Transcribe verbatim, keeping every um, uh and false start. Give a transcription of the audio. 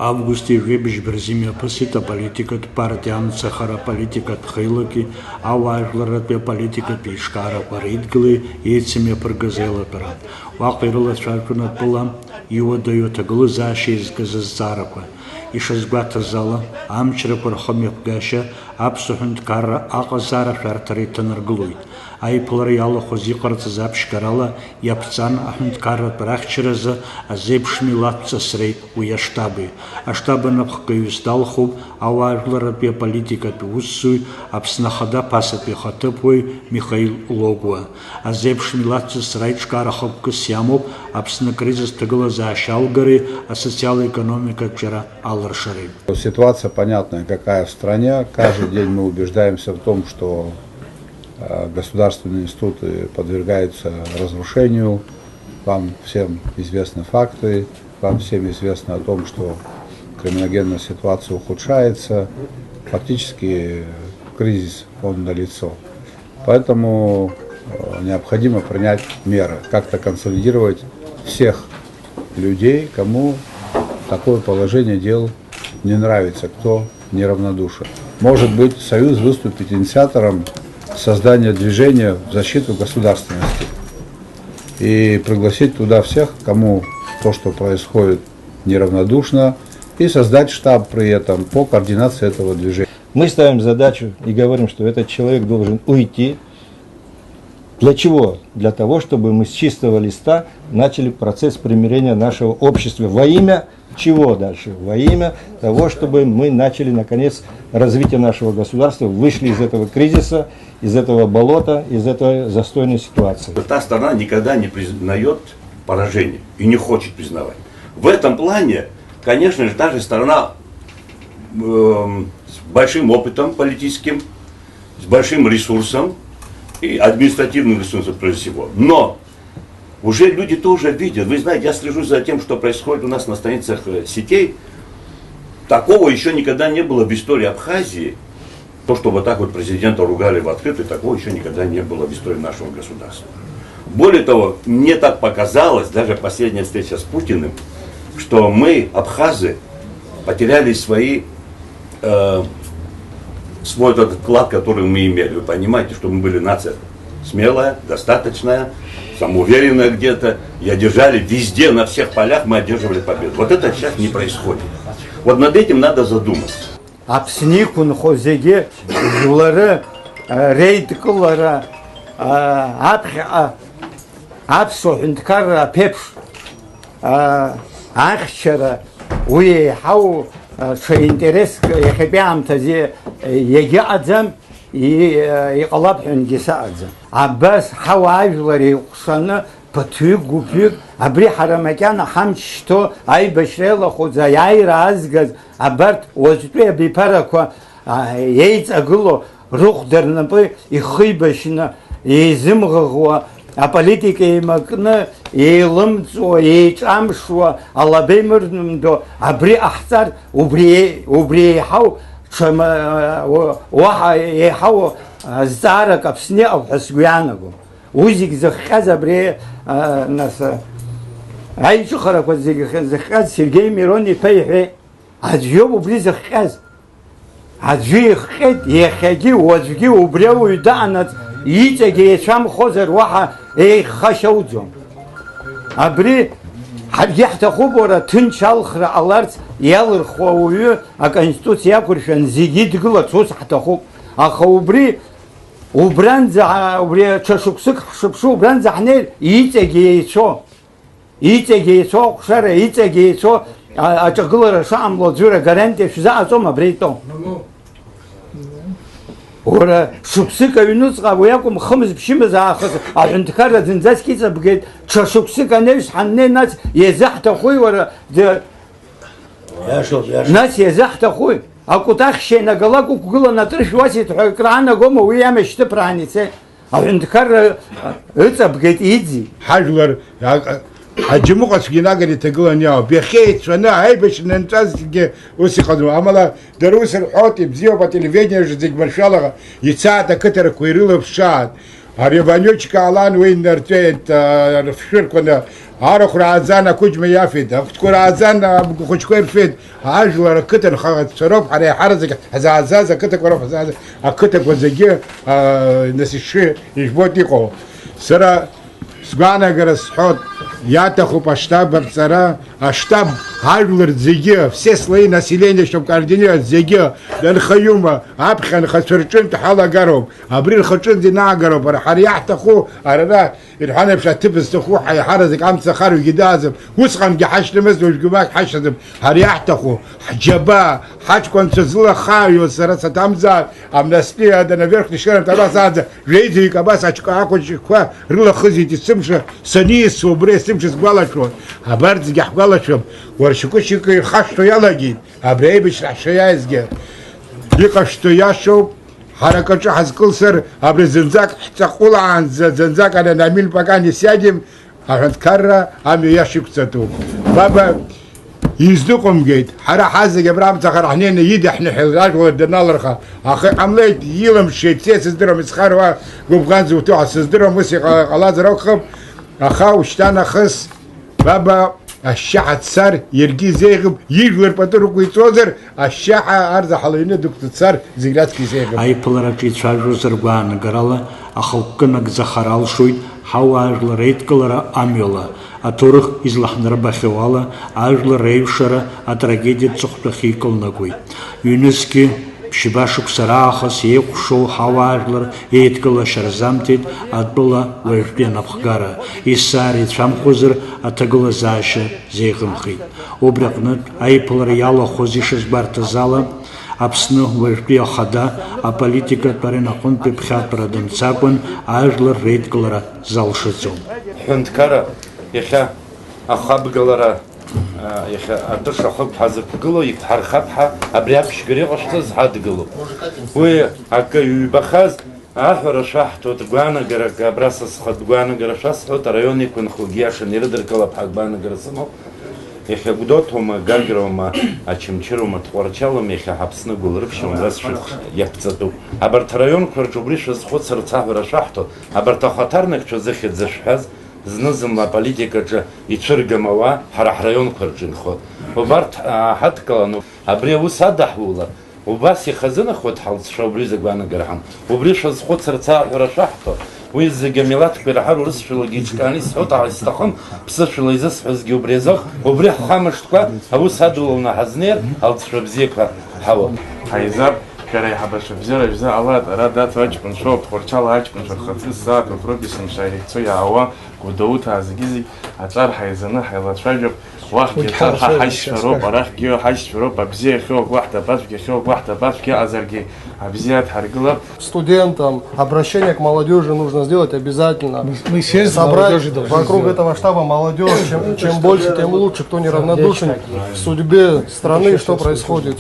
Август ҩажәи бжьба рзы имҩаԥысит аполитикатә партиа амцахара аполитикатә хеилаки ауаажәларратәи аполитикатә еиҿкаарақәа реидгылеи еицымҩаԥыргаз аилатәара. Уаҟа ирылацәажәон атәыла иуадаҩу аҭагылазаашьа еизгаз азҵаарақәа. Ишазгәаҭаз ала, амчрақәа рхымҩаԥгашьа аԥсуа ҳәынҭқарра аҟазаара ашәарҭара иҭанаргылоит. Аиԥылара иалахәыз иҟарҵаз аԥшьгарала иаԥҵан аҳәынҭқарратә рахьчаразы азеиԥш милаҭҵасреи уи аштаби. Аштаб анапхгаҩыс далхуп ауаажәларратәи аполитикатә усзуҩ, Аԥсны Ахада ԥасатәи ахаҭыԥуаҩ Михаил Логәуа. Азеиԥш милаҭҵасра аиҿкаара хықәкыс иамоуп Аԥсны акризис ҭагылазаашьа алгареи асоциал-економикатә ҿиара алыршареи. Ситуация понятная, какая в стране. Каждый день мы убеждаемся в том, что э, государственные институты подвергаются разрушению. Вам всем известны факты, вам всем известно о том, что криминогенная ситуация ухудшается. Фактически кризис, он налицо. Поэтому э, необходимо принять меры, как-то консолидировать всех людей, кому такое положение дел не нравится, кто неравнодушен. Может быть, Союз выступит инициатором создания движения в защиту государственности и пригласить туда всех, кому то, что происходит, неравнодушно, и создать штаб при этом по координации этого движения. Мы ставим задачу и говорим, что этот человек должен уйти. Для чего? Для того, чтобы мы с чистого листа начали процесс примирения нашего общества. Во имя чего дальше? Во имя того, чтобы мы начали, наконец, развитие нашего государства, вышли из этого кризиса, из этого болота, из этой застойной ситуации. Та сторона никогда не признает поражение и не хочет признавать. В этом плане, конечно же, та же сторона эм, с большим опытом политическим, с большим ресурсом и административным ресурсом прежде всего. Но уже люди тоже видят. Вы знаете, я слежу за тем, что происходит у нас на страницах э, сетей. Такого еще никогда не было в истории Абхазии, то, что вот так вот президента ругали в открытую, такого еще никогда не было в истории нашего государства. Более того, мне так показалось, даже последняя встреча с Путиным, что мы, абхазы, потеряли свои, э, свой этот вклад, который мы имели. Вы понимаете, что мы были нация смелая, достаточная, самоуверенная где-то, и одержали везде, на всех полях мы одерживали победу. Вот это сейчас не происходит. Вот над этим надо задуматься. Аԥсны иқәынхо зегьы жәлары, а, реидкылара, а, аԥхьаҟа аԥсуа ҳәынҭқарра аԥеиԥш, а, ахьчара, уи еиҳау, а, ҽа интереск иахьатәи аамҭазы иагьыҟаӡам, и-, а, иҟалап ҳәангьы саҟаӡам. Абас ҳауаажәлар еиҟәшаны ԥыҭҩык, гәыԥҩык, абри ҳара макьана ҳамч шьҭоу аибашьра иалахәыз, аиааира аазгаз абарҭ уаҵәтәи абиԥарақәа, а, еиҵагылоу, рыхәда рнапы ихибашьны, еизымӷыӷуа, аполитика еимакны, еилымҵуа, еиҿамшуа, алаба еимырдо абри ҟаҳҵар, убри, убри еиҳау ҽа-, уа-, уаҳа еиҳау азҵаарак Аԥсны иҟоуп ҳәа сгәы иаанагом. Уи зегь зыхҟьаз абри, а, нас, а, аиҿыхарақәа зегь зыхҟьаз Сергеи Мирон иԥа иҳәеит. Аӡә иоуп убри зыхҟьаз. Аӡәы ихҟьеит, иахьагьы, уаҵәгьы убри ауаҩ даҟанаҵ, иҵегь еицәамхозар, уаҳа еиӷьхашьа ауӡом. Абри ҳаргьы ҳҭахуп, уара, ҭынч алхра ҟаларц иалырхуа ауаҩы аконституциа иақәыршәан зегьы идгыларц ус ҳҭахуп. Аха убри Убранӡа, убри ҽа шықәсык ҳшыԥшу, убранӡа ҳнеир, иҵегь еицәоу, иҵегь еицәоу аҟәшара, иҵегь еицәоу, а, аҿагылара шыҟамло аӡәыр агарантиа шәзаҟаҵом абра итәоу. Уара, шықәсык аҩнуҵҟа уи акәым, хымз-ԥшьымз аахыс аҳәынҭқарра зынӡаск иҵабгеит, ҽа шықәсык анаҩс ҳаннеи, нас иазаҳҭахуи, уара, д-, Иашоуп, иашоуп. Нас иазаҳҭахуи? Акәтаӷь шьеинагалак уқәгыланы атрышә уасит ҳәа краанагома, уи амҩа шьҭыԥраан ицеит. Аҳәынҭқарра ыҵабгеит, иӡит. Ҳажәлар, а, а, аџьамыҟәацәгьа инаганы иҭагыланы иаауп. Иахьа еицәаны аибашьра нанҵәазгьы ус иҟаӡам. Амала дара ус рҳәоит, ибзиоуп, ателевидениеҿы зегь маншәалаха ицааит, ақыҭарақәа ирылаԥшааит. Ари авонючка алан уи иннарҵәеит, а, рыфшәырқәаны, арахә рааӡан ақәыџьма иафеит, ахәыҷқәа рааӡан, а, ахәыҷқәа ирфеит, ажәлар ақыҭанхацәа роуп, ҳара еиҳараӡак ҳзааӡаз ақыҭақәа роуп, ҳзааӡаз ақыҭақәа зегьы, а, нас иши-, ижәбоит иҟоу. Сара сгәаанагара сҳәоит, иаҭахуп аштаб аԥҵара, аштаб ажәлар зегьы, все слои населения, чтобы координировать зегьы, данхаҩума, аԥхьа анхацәа рҿынтә ҳалагароуп. Абри рхаҿынӡа инагароуп, ара ҳара иаҳҭаху, ара ара ирҳәан еиԥш, аҭыԥ зҭаху ҳаиҳараӡак амца ахарҩгьы дааӡам, усҟангьы ҳашьҭамызт, уажәгьы маҷк ҳашьҭаӡам, ҳара иаҳҭаху, ҳџьабаа, ҳаҷкәынцәа зылахааҩуаз сара саҭамзаап, амнастәи ада наверхни шьырам табас аӡа, жәеизаҩык абас аҷкәын ахәыҷқәа рылахызеит есымша, саниасуа убри есымша сгәалашәон, абарҭ зегьы ҳгәалашәом, уара шьоукы-шьоукы ирхашҭуа иалагеит, абри аибашьра ҳшаиааизгьы. Иҟашәҵо иашоуп, ҳаракаҿы ҳазкылсыр, абри зынӡак ҳҵаҟәылаанӡа, зынӡак ара Намил Пакани сиадим, аҳәынҭқарра амҩа иаша иқәҵатәуп. Баба изныҟәымгеит, ҳара ҳазегь абра амцахара ҳнеины ида ҳныҳәалт, ажәлар даналырха. Аха иҟамлеит, илымшеит, сеиз сыздыруам, исхаруа гәыбӷан зуҭо ҳәа сыздыруам, ус иҟа-, ҟалазар акәхап, аха ушьҭа нахыс Баба ашьшьаҳа дцар, иаргьы изеиӷьуп, ижәлар пату рықәиҵозар, ашьшьаҳа арзаҳал аҩны дықәҵа дцар, зегь раҵкьыс еиӷьуп. Аиԥылараҿы ицәажәозар гәаанагарала, ахықәкы нагӡахар алшоит, ҳауаажәлар реидкылара амҩала, аҭоурых излаҳнарбахьоу ала, ажәлар реиҩшара атрагедиатә ҵыхәтәахьы икылнагоит. Ҩнызқьи Ԥшьба шықәса раахыс еиҟәшоу ҳауаажәлар еидкылашьа рзамҭеит атәыла уаҩтәи анапхгара, есааира ицәамхозар аҭагылазаашьа зеиӷьымхеит. Убри аҟнытә, аиԥылара иалахәыз ишазгәарҭаз ала, Аԥсны уаҩтәи ахада аполитикатә арена аҟынтәи ԥхьатәра дымцакәан, ажәлар реидкылара залшаӡом. Ҳҳәынҭқарра иахьа ахабгалара, а, иахьа атыша ахықә ҳазықәгылоу иқәҳархап ҳәа абри аԥшьгара иҟашәҵаз ҳадгылоуп. Уи акы ҩбахаз аҳәара шәаҳҭоит, гәаанагарак абра са схатә гәаанагара шәасҳәоит, араион иқәынхогьы иашаны ирыдыркылап ҳәа агәаанагара сымоуп. Иахьа Гәдоуҭоума, Гагроума, Очамчыроума, Тҟәарчалоума, иахьа ҳАԥсны гәылрыԥшьоума, убас шәыхш иаԥҵатәуп. Абарҭ араионқәа рҿы убри шәазхәыцырц аҳәара шәаҳҭоит, абарҭ ахаҭарнакцәа зыхьӡ зышәҳәаз, зны-зынла аполитикаҿы ицәыргам ауаа ҳара ҳраионқәа рҿы инхоит. Убарҭ, аа, ҳадкыланы, абри аус адаҳулар, убас ихазынахоит ҳалҵшәа, убри зегь гәаанагара ҳамоуп. Убри шәазхәыцырц аҳәара шәаҳҭо, уи зегь амилаҭқәа ираҳар урысшәалагьы иҿкааны исҳәоит, аха исҭахым, ԥсышәала изысҳәазгьы убри азоуп, убри ҳхамышҭкәа аус адулалны ҳазнеир, алҵшәа бзиақәа ҳауп. Ҳаизап, шәара аиҳабацәа бзиара шәзыҟалааит, ара Даҭо аҷкәынцәоуп, Тҟәарчал аҷкәынцәа рхаҿы зсааҭ уаҵәроуп есымша иахьцо иаауа, Гәдоуҭаа зегьы-зегь аҵәар ҳаизаны ҳаилацәажәап, уахьгьы уигьы аҵәар ҳа ҳарацәа ҳашьцәа роуп, рацәа. Арахьгьы ҳашьцәа роуп, абзиа ахьоу агәаҳҭап, ацәгьа ахьоу агәаҳҭап, ацәгьа ыҟазаргьы абзиа дҳаргылап. Студентам обращение к молодежи нужно сделать обязательно. Мы, мы съезд Собрать молодёжи должны вокруг сделать. Этого штаба молодёжь, чем, чем больше, тем лучше, кто неравнодушен к судьбе страны, что происходит.